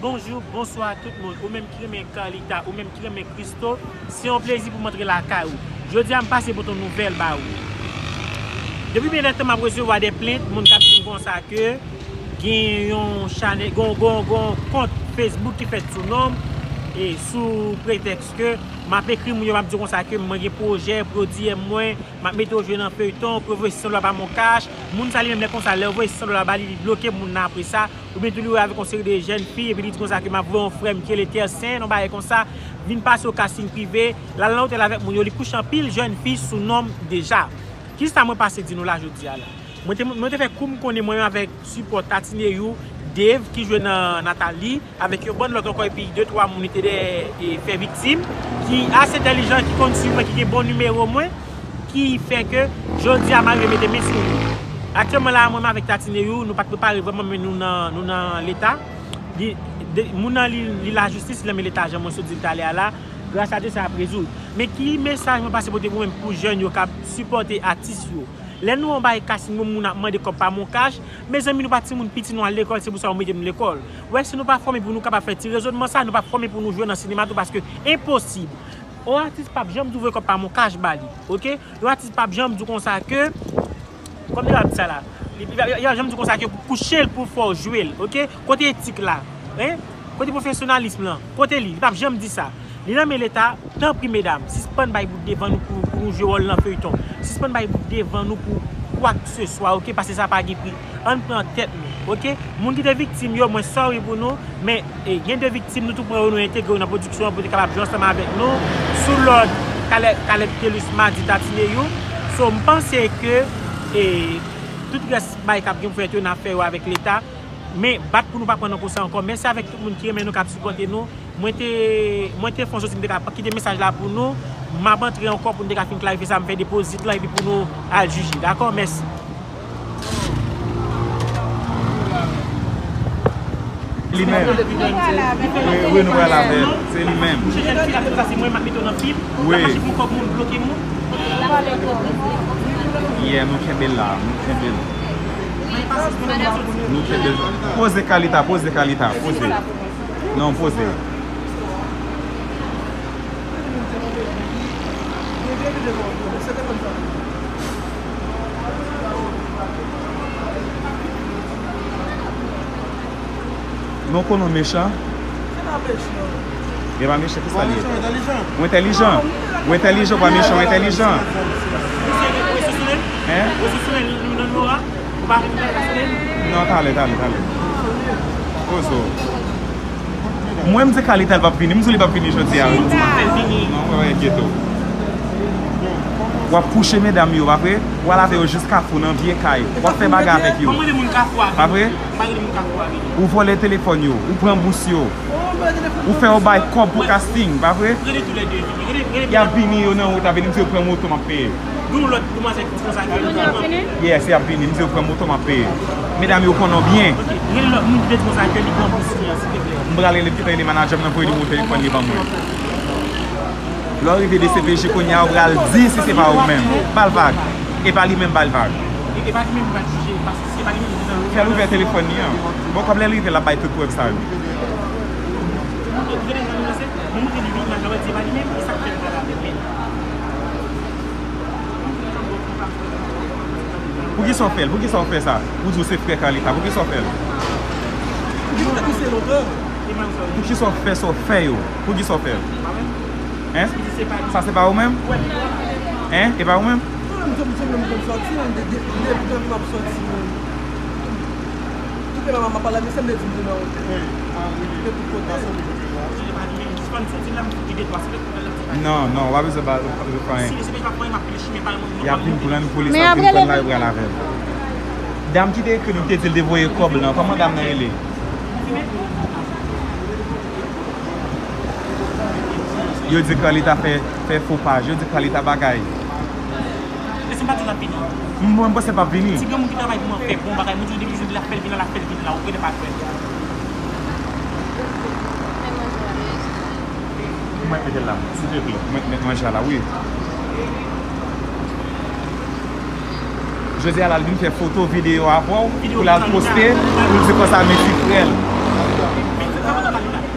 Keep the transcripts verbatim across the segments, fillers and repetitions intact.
Bonjou, bonswa tout moun. Ou menm ki renmen Carlita, ou menm ki renmen Christo, se yon plezi pou m antre lakay ou. Jodi a, m pase pote yon nouvèl ba ou. Depi byen lontan, m ap resevwa de plent, moun k ap di m konsa ke gen yon chanèl, gon, gon, gon kont Facebook ki fèt sou non m, e sou pretèks ke m ap ekri moun yo, m ap di konsa ke mwen gen pwojè, pwodui mwen, m ap mete yo jwe nan feyton, pou yo voye san dola ba m an kach. Moun sa li menm lè konsa, lè yo voye san dola ba li, li bloke moun nan apre sa. Oubyen tou li wè avèk yon seri de jèn fi, epi li di konsa ke m ap voye yon frè m ki rele Tersen, yon bagay konsa, vin pase yon casting prive, l al nan otèl avèk moun yo, li kouche anpil jèn fi sou non m deja. Kisa mwen pase di nou la jodi a la? Mwen te, mwen te fè kou m konnen mwen menm avèk sipò Tatineyou, Dave ki jwe nan Nathalie, avèk yon bann lòt ankò, epi de twa moun li te dèyè e fè viktim, ki ase entèlijan, ki konn swiv mwen, ki gen bon nimewo mwen, ki fè ke jodi a m arive mete men sou li. Aktyèlman la, mwen menm avèk Tatineyou, nou pa t prepare vrèman, men nou nan, nou nan leta. Li, de, moun nan li, li lajistis, li nan men leta, jan mwen sot di l talè a la, gras a Dye sa ap rezoud. Men ki mesaj mwen pase pote pou menm pou jèn yo k ap sipòte atis yo? Lè nou anba e casting, moun ap mande kòb pa m an kach, mezanmi, nou pa timoun piti, nou al lekòl, se pou sa yo mete nou lekòl. Ou wè, si nou pa fòme pou nou kapab fè ti rezònman sa, nou pa fòme pou nou jwe nan sinema tou, paske enposib. Yon atis p ap janm di w voye kòb pa m an kach ba li, oke? Yon atis p ap janm di w konsa ke, kòman m te ka di sa la? Li, li, li p ap janm di w konsa ke pou kouche l, pou fè w jwe l, oke? Kote etik la? Hein? Kote pwofesyonalis lan? Kote li? Li p ap janm di sa. Li nan men leta, tanpri medam, sispann bay bout devan nou pou, pou nou jwe wòl nan feyton. Sispann bay bout devan nou pou kwakseswa, oke? Paske sa pa gen pri. Ann pran tèt nou, oke? Moun ki te viktim yo, mwen sorry pou nou, men e, gen de viktim, nou tou pran yo, nou entegre yo nan pwodiksyon an pou te kapab jwe ansanm avèk nou, sou lòd Caleb, Caleb Telus, Madi, Tatineyou. So, m panse ke e, tout rès bagay k ap gen pou fèt yo, n ap fè yo avèk leta. Men bat pou nou pa pran nan konsa ankò. Mèsi avèk tout moun ki renmen nou, k ap sipòte nou. Mwen te, mwen te fè yon soti, m te ka kite mesaj la pou nou. M ap antre ankò pou n te ka fin klarifye sa, m fè depozit lan epi pou nou al jije. Dakò? Mèsi. Li menm. Wi, wi, nou pral avè l. Se li menm. Wi. Yeah, nou kenbe l la, nou kenbe l. Nou kenbe l. Poze Kalita, poze Kalita, poze. Non, poze. Men w konnen w mechan. Se pa mechan. E pa mechan, kisa li ye? Ou entèlijan. Ou entèlijan, ou pa mechan, ou entèlijan. Hein? Non, talè, talè, talè. Poze w. Mwen, m di Kalita l p ap vini. M di w li p ap vini jodi a. Non, mwen, mwen enkyete w. W ap kouche medam yo, pa vre? W al avè yo jis Kafou nan vye kay. W ap fè bagay avèk yo. Pa vre? Ou vòlè telefòn yo, ou pran bous yo. Ou fè yo bay kòb pou casting, pa vre? Y ap vini, yo nan wout ap vini, m di yo pran moto, m ap peye. Gen yon lòt demwazèl ki di konsa ke li pran. Yes, y ap vini. M di yo pran moto, m ap peye. Medam yo konnen w byen. Ok, gen lòt moun ki te di konsa ke li pran bous li an, silteplè. M pral rele, m kite rele manadjè m nan, voye nimewo telefòn li ban mwen. Lè w rive D C P J kounye a, ou pral di si se pa ou menm. Ba l vag. E pa li menm ba l vag. E, e pa li menm ki pral jije, paske se pa li menm ki nan. Fè l ouvè telefòn li an. Bon, kòb lè l rive, l ap bay tout prèv sa yo. Montre, montre li jan nou ranse. Mwen montre li imaj la, wè, di e pa li menm, e sa k fè l pral avè l menm. Poukisa w fè l? Poukisa w fè sa? Ou di w se frè Kalita. Poukisa w fè l? Poukisa w fè sa w fè yo? Poukisa w fè l? Hein? Sa se pa ou menm? Hein? E pa ou menm? Non, non, w pa bezwen ba, w pa bezwen fè anyen. Y ap vin pran polis, y ap vin pran la, yo pral avè l. Dam ki te ekri nou, ki te di l te voye kòb lan, kòman dam nan rele? Yo di Kalita fè, fè fo paj, yo di Kalita bagay. Èske m pa di l ap vini? Mwen, mwen panse l p ap vini. Ti granmoun ki travay pou mwen fè bon bagay, mwen di w depi jodi l ap fè l vin la, l ap fè l vin la, ou kwè l pa kwè. Mwen mete l la, silteplè. Mwen mete manje a la, wi. Jodi a la, l vin fè foto, videyo avè w, pou l al poste, pou l di konsa, men ti frè l.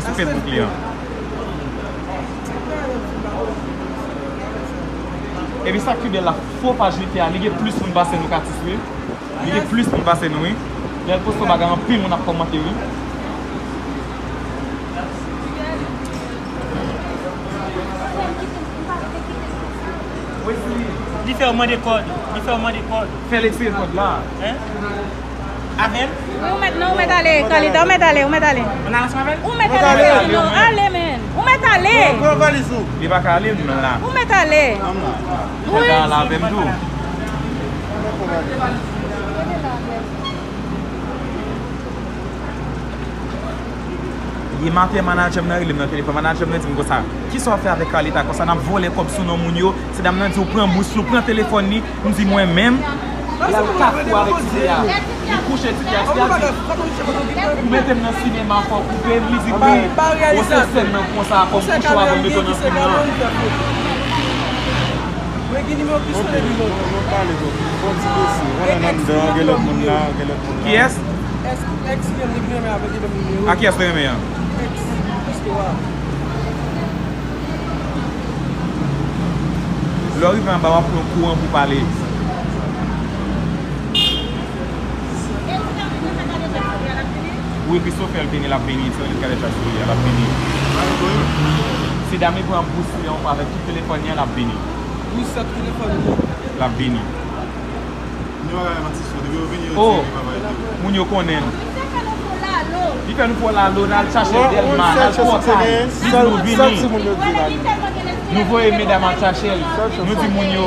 poste sou Facebook li an. Epi sa k pi bèl la, fo paj li te a, li gen plis moun pase nou, Katis, wi. Li gen plis moun pase nou, wi. Lè l poste yon bagay, anpil moun ap kòmante, wi. Li fè w mande kòd. Li fè w mande kòd. Fè l etire kòd la. Hein? Avè m? Wi, ou mèt, non, ou mèt ale, Carlita, ou mèt ale, ou mèt ale. Ann al ansanm avè l? Ou mèt ale, Carlita, non, ale, men. Ou mèt ale. Pran valiz ou. Li pa ka ale, menm la. Ou mèt ale. Wi. Carlita ale avè m tou. Yè maten, manadjè m nan rele m nan telefòn. Manadjè m nan di m konsa, "Kisa w ap fè avèk Carlita? Konsa n ap vòlè kòb sou non moun yo." Ti dam nan di, "Ou pran bous li, ou pran telefòn li." M di, "Mwen menm?" L al Kafou avèk ti fi a. Li kouche ti fi a. Ti fi a di, "Ou mete m nan sinema, fò w koupe m." Li di, "Wi, ou se sèn nan konsa, fò m kouche w avan m mete w nan fim nan." Mwen gen nimewo pistolet li mwen. Bon, bon, bon, pale, bon. Bon ti mesye. Wè nan anndan, gen lòt moun la, gen lòt moun la. Kiyès? Èske, èske li renmen avèk li menm nimewo? A kiyès li renmen an? Èske, èske wa? Lè w rive anba, w ap pran kouran pou w pale. Wi, Christopher vini, l ap vini. Ti René Kalèt Chak Souri a, l ap vini. Si dam li pran bous li ankò avèk tout telefòn li an, l ap vini. Bous ak telefòn li. L ap vini. Oh, moun yo konnen. Li fè nou fò lalo, n al chache l Dèlma, n al Pòtay. Li di nou vini. Nou voye medam al chache l. Nou di moun yo,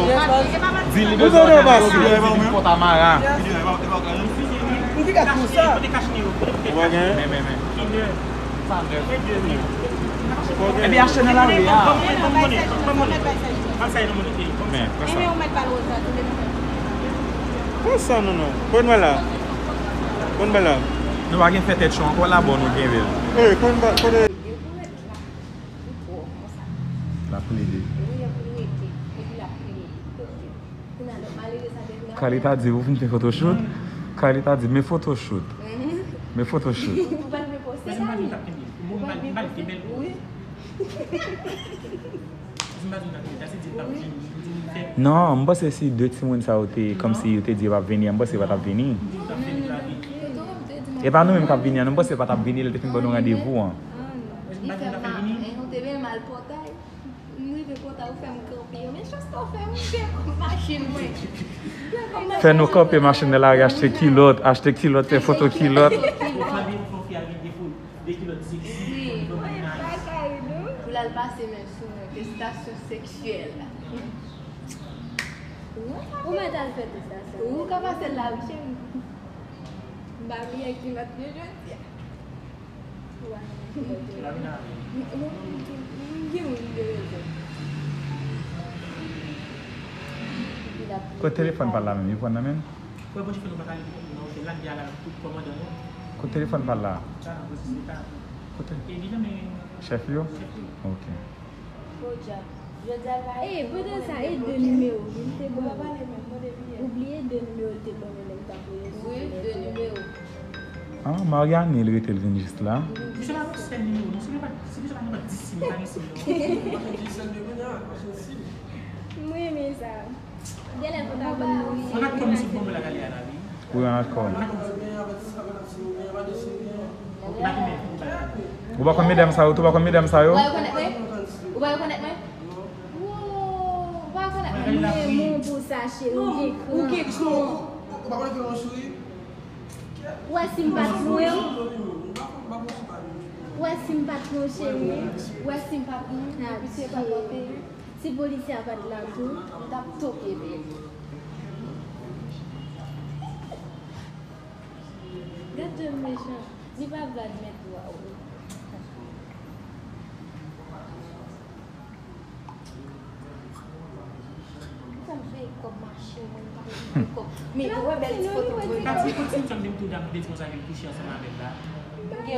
di li bezwen antre nan lobby, li di li Fòtamara. Men, men, men. Ebyen, achte nan lari a. Men, pran sa. Pran sa, non, non. Konn bala. Konn bala. Nou pa gen fè tèt cho ankò la, bon, nou gen bèl. Ey, konn ba, konn. L ap plede. Carlita di, ou vin fè photoshoot? Carlita di, men photoshoot. Men photoshoot. Non, m panse si de timoun sa yo te, kòmsi yo te di yo p ap vini, m panse yo pa t ap vini. E pa nou menm k ap vini an, non, m panse yo pa t ap vini lè l te fin ban nou randevou an. Li fè m mal, ou te byen mal pòtay. M rive kontan ou fè m kanpe. Men chans ou fè m gen kòb machin mwen. Fè nou kanpe machin nan lari, achte kilòt, achte kilòt, fè foto kilòt. Ou tande yon fi al gen de kilòt seksi. Wi, mwen pa ka ri non. Pou l al pase men sou mwen, testasyon seksyèl. Ou mèt al fè testasyon. Ou ka pase l la wi cheri. M pa bliye kilòt yo jodi a. Kote telefòn pa l la menm? Li pran nan men l? Kote telefòn pa l la? Kote? Chèf yo? Ok. Podyab. Jodi a l pa. E, pandan sa, e de nimewo li te ban mwen. Ou bliye de nimewo li te ban mwen lè m t ap voye sou telefòn. Wi, de nimewo. Ah, Mariane, li rete l vin jis la. Misye pa gen sèl nimewo, non, si misye pa gen dis sim, li pa gen sim, non. M renmen sa. Genlè fò ta ban nou. Ann ak kòm misye ban mwen la gale a la, wi. Wi, ann ak kòm. Ou pa konn medam sa yo tou, ou pa konn medam sa yo? Ou pa rekonèt mwen? Ou pa rekonèt mwen? Wow, ou pa rekonèt mwen? M renmen w pou sa, cheri, ou gen kran. Ou gen kran. Ou wè si m pa t pran w? Ou wè si m pa t pran w, cheri? Ou wè si m pa t pran w? Epi se pa pote. Si polisye a pa t la tou, m t ap toke bèl. Gad jan l mechan. Li pa vle admèt, waw. Sa m fè kòb machin mwen, m pa fè kòb. Men ou wè bèl ti foto mwen. Pati kontinye tann de m tou dam de konsa ke m kouche ansanm avè l la.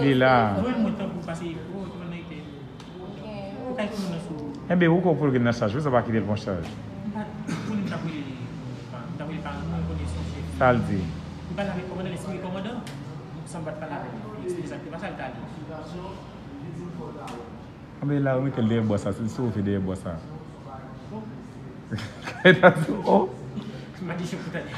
Li la. Mwen mwen tankou pase, oh, ki mwen rete. Ou kay tounen nan sou. Enben, ou ko pou l gen nan chaj, wi, sa pa kite l pran chaj. M pa t konnen m t ap rele li. M t ap rele paran mwen, konnen se yon chèf. Sa l di? Li pale avèk kòmandan, li espere kòmandan. San m pa t pale avè l. Li eksplike sa k te pase, l t ale. Enben, la, ou mete l dèyè bò sa, se sove dèyè bò sa. Bon. Kay ta sou, oh. M pa di chèf pou tande.